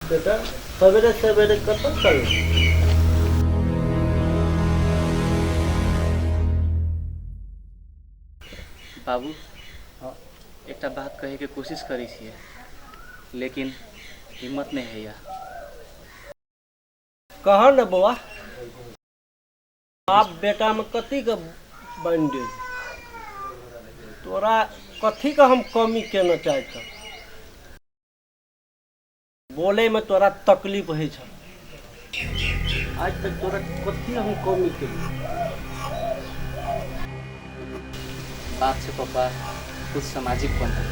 बेटा, सवेरे सवेरे कतऽ चल? बाबू, एकटा बात कहैके कोशिश करै छियै, लेकिन हिम्मत नहि होइए। कह ने बौआ, बाप बेटामे कथीके बैंडेज? तोरा कथीके हम कमी केने चाहै छौ? बोलैमे तोरा तकलीफ होइ छौ। आज तक तोरा कथी हम कमी केलियै? बात छै पप्पा, कुछ सामाजिक बंधन।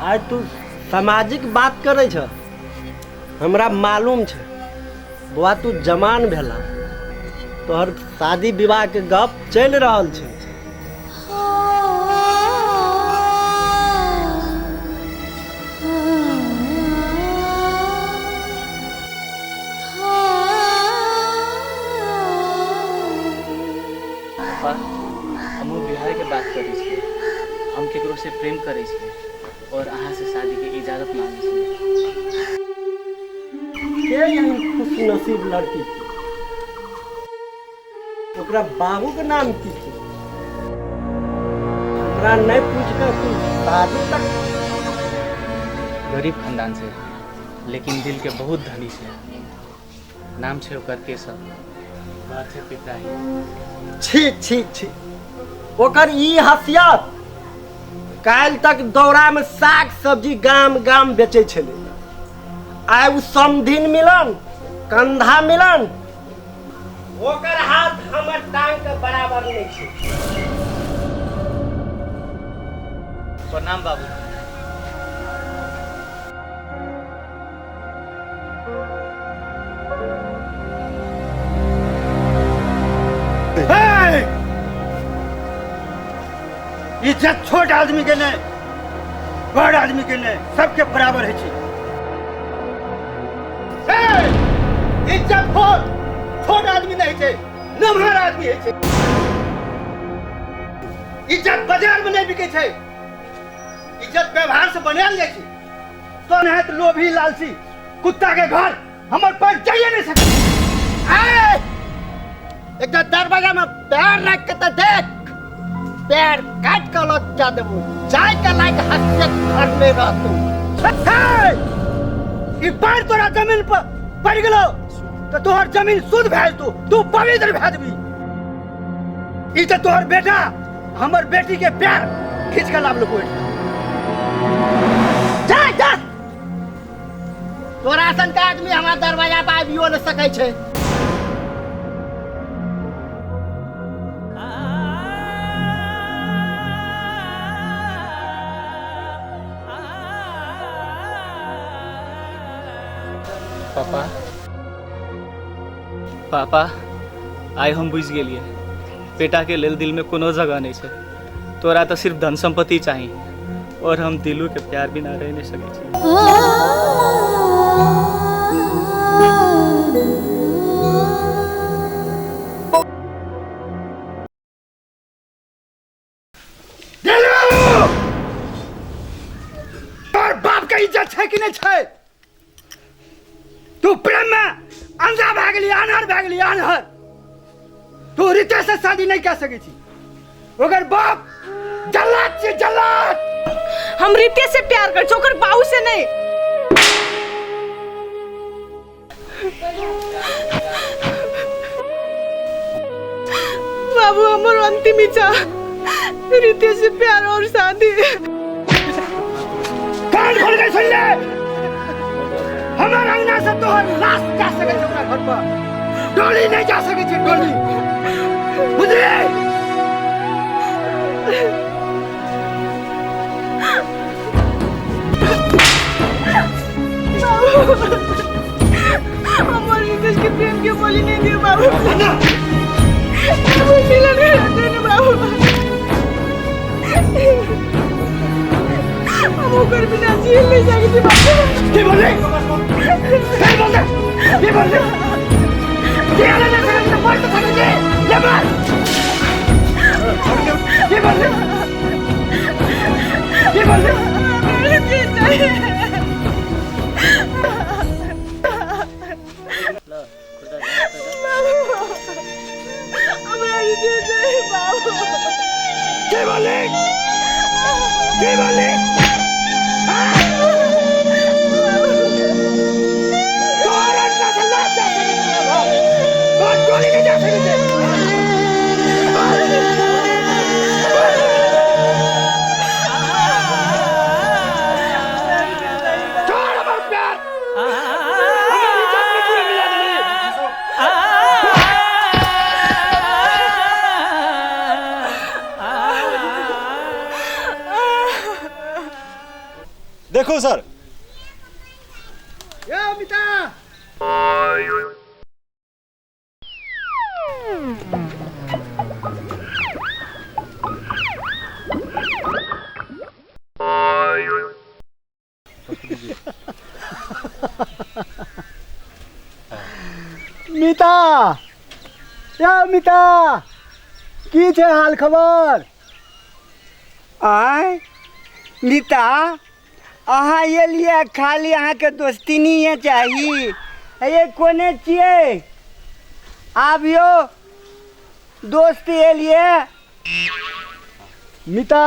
आइ तू सामाजिक बात करै छ? हमरा मालूम छै बौआ, तू जवान भेला, तोहर शादी विवाहके गप चलि रहल छै। पापा, हमहूँ बिहारके बात करै छियै। हम केकरो से प्रेम करै छियै और अहाँ से शादीके इजाजत मांगै छियै। के एहन खुश नसीब लड़की छै? ओकरा बाबूके नाम की छै? हमरा नहि पूछि कऽ तू शादी तक? गरीब खानदान से, लेकिन दिल के बहुत धनी छै। नाम छै ओकर केशव, घर छै पिपराही। छी छी छी, ओकर ई हसियत! काल्हि तक दौड़ामे साग सब्जी गाम गाम बेचै छलै, आइ ओ समधिन मिलन कंधा मिलन, ओकर हाथ हमर टांग के बराबर नहि छै। प्रणाम बाबू। इज्जत छोट आदमी के नहीं, बड़ आदमी के नहीं, सबके बराबर है। इज्जत हो छोट आदमी नहीं छै, नमहर आदमी है छै। इज्जत बाजार में नहीं बिके छै, इज्जत व्यवहार से बनायल जाइ छै। तो नहीं तो लोभी लालची कुत्ता के घर हमर पर जाइए नहीं सके। एकटा दरवाजा में पैर रख के तो देख, पैर काट के लग जा देबू। जाय के लायक हसियत घर में रहतू। ई पैर तोरा जमीन पर पड़ गेलो तो तोहर जमीन शुद्ध भए जेतौ, तू पवित्र भए जेबी। ई तो तोहर बेटा हमर बेटी के प्यार खींच के लाबलको। जा जा, तोरा सन के आदमी हमरा दरवाजा पर आबियो नहि सकै छै। पापा, पापा, आइ हम बुझि गेलियै, बेटाके लेल दिलमे कोनो जगह नहि छै। तोरा तऽ सिर्फ धन सम्पत्ति चाही, और हम दिलू के प्यार बिना रह नहीं सकै छी। तोहर बाप के इज्जत छै कि नहीं छै? तू प्रेम में अंधा भए गेली, आन्हर भए गेली, आन्हर। तू रितेश से शादी नहीं कर सकै छी, ओकर बाप जल्लाद छै, जल्लाद। हम रितेश से प्यार कर, ओकर बाबू से नहीं। बाबू, हमर अंतिम इच्छा रितेश से प्यार और शादी। कान खोल के सुन ले, हमर अंगना से तोहर लाश जा सकै छै ओकरा घर पर, डोली नहीं जा सकै छै, डोली, बुझली? हमर रितेश के प्रेम के बोली नहीं दियो बाबू। बाबू, मिलन करा दो ना बाबू। हम ओकर बिना जी नहीं सकते बाबू। की बोलली? की बोलले? की बोलली? की हाल है? देखू सर। यौ मिता, मिता, यौ मिता, की छै हाल खबर? आय मिता, अहाँ एलियै खाली अहाँके दोस्तिनीए चाही। ये कोने छियै? आबियौ दोस्त एलियै। मिता,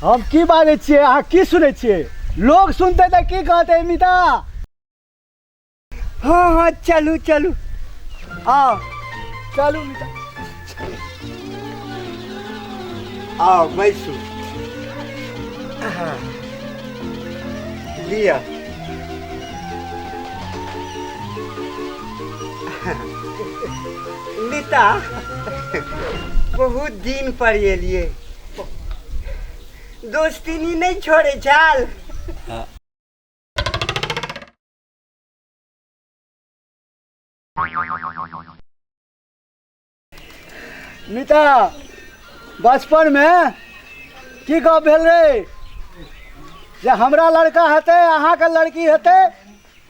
हम की बाजै छियै अहाँ की सुनै छियै? लोग सुनतै तऽ की कहतै मिता? हँ हँ, चलू चलू, आउ चलू मिता, आउ बैसू। लिअ मिता, बहुत दिन पर एलियै। दोस्तीनी नहि छोड़ै छल। मिता, बचपनमे की गप भेल रे जे हमरा लड़का हेतै अहाँके लड़की हेतै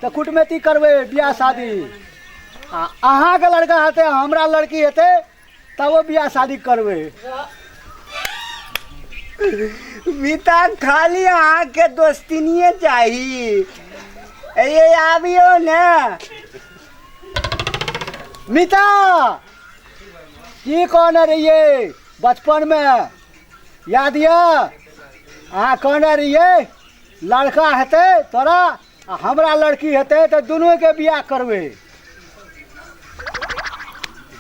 तऽ कुटमैती करबै बियाह शादी, आ अहाँके लड़का हेतै हमरा लड़की हेतै तब ओ बियाह शादी करबै। मिता, खाली अहाँके दोस्तीनिए चाही। ये आबियौ ने। मिता, की कहने रहियै बचपनमे, याद यऽ? अहाँ कहने रहियै लड़का हेतै तोरा आ हमरा लड़की हेतै तऽ दुनूके बियाह करबै।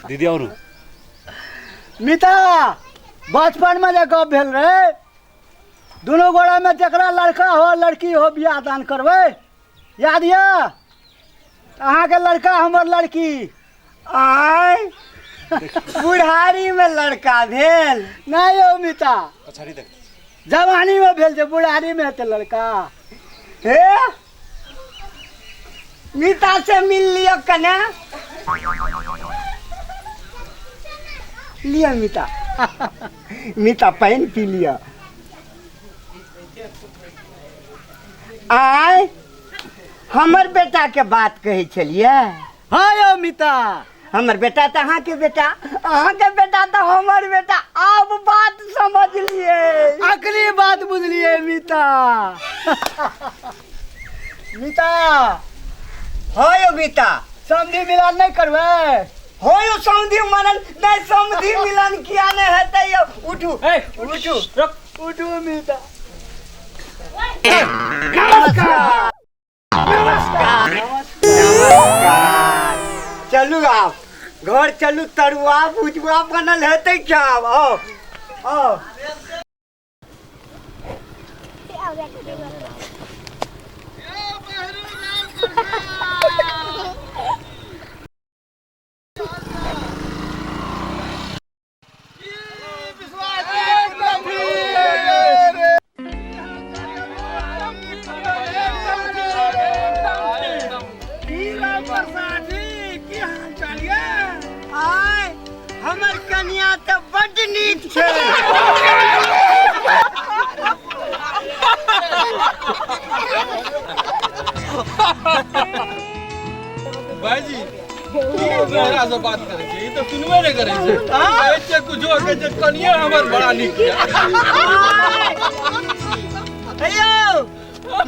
दीदी आउनु। मिता, बचपनमे जे गप भेल रहै दुनू गोड़ामे जकरा लड़का हो लड़की हो बियाह दान करबै, याद यऽ? अहाँके लड़का हमर लड़की। आय बुढ़ारी में लड़का भेल? नहि यौ मिता, पछाड़ी देख, जवानीमे भेल छै, बुढ़ारीमे हेतै लड़का। हे मिता से मिल लिअ कने। लिअ मिता, मिता पानि पी लिअ। आय हमर बेटा के बात कहै छलियै? हाँ यौ मिता, हमर बेटा तऽ अहाँके बेटा, अहाँके बेटा तऽ हमर बेटा। आब बात समझलियै? अखनी बात बुझलियै मिता। मिता। हाँ यौ मिता, समधि मिलान नहि करबै? हो यौ, समधि मनन नहि, समधि मिलन किया नहि हेतै यौ? उठू उठू उठू मिता। नमस्कार नमस्कार नमस्कार। चलू आब घर चलू, तरुआ भुजुआ बनल हेतै, खायब। आउ आउ। आय हमर कनिया तऽ बड्ड नीक छै। भाईजी, तोरा से बात करै छी, ई तऽ सुनबे नहि करै छै। कहै छै कुछो के जे कनिया हमर बड़ा नीक छै। हेयौ,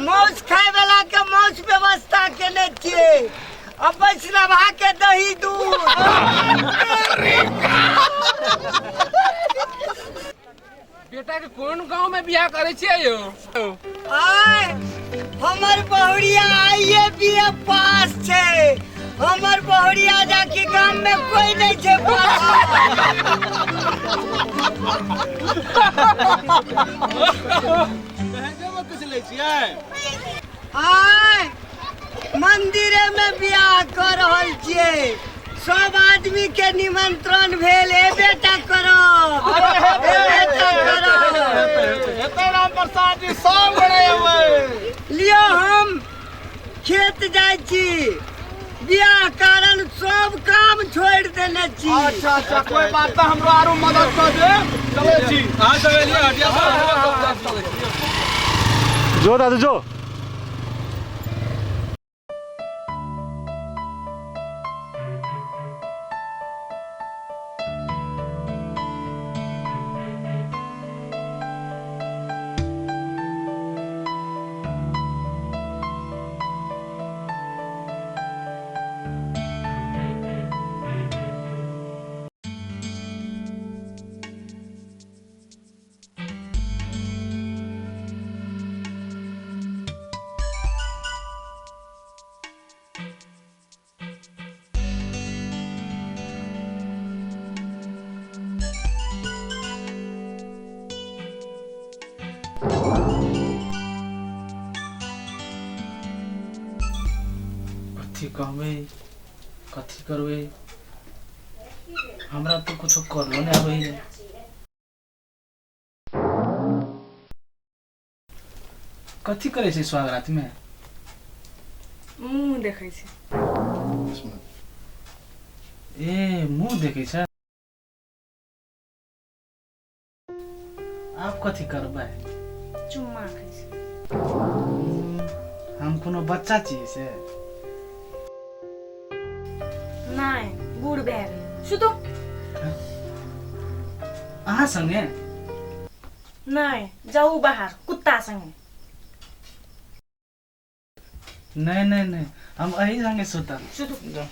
माउस खाय वाला के माउस व्यवस्था केने छियै आ वैष्णवा के दही दूध। बेटा के कोन गांव में बियाह करे छियै यौ? आय हमर बहुरिया आइए बीए पास छै। हमर बहुरिया जाके गाम में कोई नहीं छै पास। दहेजो में कुछ लै छियै? आय मंदिरे में बियाह कर रहल छियै, सब आदमी के निमंत्रण भेल, ए बेटा करब, ए बेटा करब। हेतै राम प्रसाद जी, सब गोरे एबै। लियो हम खेत जाइ छी, बियाह कारण सब काम छोड़ि देने छी। अच्छा अच्छा, कोई बात ना, हमरो आरो मदद कर दे। चलै छी। हां सब एलियै हटिया सब चलै छी। जो दादू जो। कथी कहबै, कथी करबै, हमरा तो कुछो करलो नहीं आबै। कथी करै छै सुहागरात में? मुँह देखै छै। ए मुँह देखै छै? आप कथी करबै? चुम्मा खाइ छै। हम कोनो बच्चा छियै से? नहि, बूढ़ भए गेल। सुतू। अहाँ संगे? नहि, जाउ बाहर कुत्ता संगे। नहीं नहीं नहीं, हम अही संगे सुतब। सुतू। जाउ।